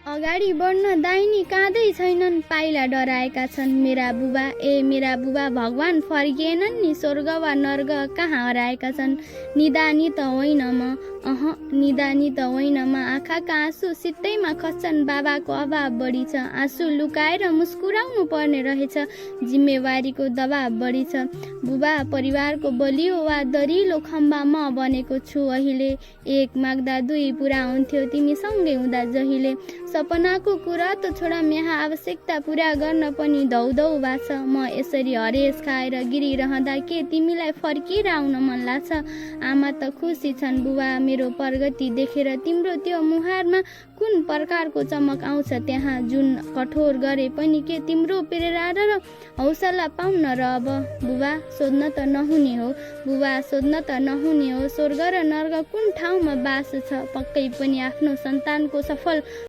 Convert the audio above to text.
अगाडि बढ्न दाहिनी काँदै छैनन्, पाइला डराएका छन् मेरा बुबा भगवान फर्किएनन् नि, स्वर्ग वा नर्ग कहाँ हराएका छन्। निदानी त होइन म आँखाका आँसु सित्तैमा खस्छन्, बाबाको अभाव बढी छ, आँसु लुकाएर मुस्कुराउनु पर्ने रहेछ, जिम्मेवारीको दबाब बढी छ। बुबा परिवारको बलियो वा दरिलो खम्बा म बनेको छु अहिले, एक माग्दा दुई पुरा हुन्थ्यो तिमी सँगै हुँदा जहिले। सपनाको कुरा त छोडा, यहाँ आवश्यकता पुरा गर्न पनि धौधौ बाछ, म यसरी हरेस खाएर गिरिरहँदा के तिमीलाई फर्किएर आउन मन लाग्छ। आमा त खुसी छन् बुबा मेरो प्रगति देखेर, तिम्रो त्यो मुहारमा कुन प्रकारको चमक आउँछ त्यहाँ, जुन कठोर गरे पनि के तिम्रो प्रेरणा र हौसला पाउन र अब बुबा सोध्न त नहुने हो, स्वर्ग र नर्ग कुन ठाउँमा बास छ, पक्कै पनि आफ्नो सन्तानको सफल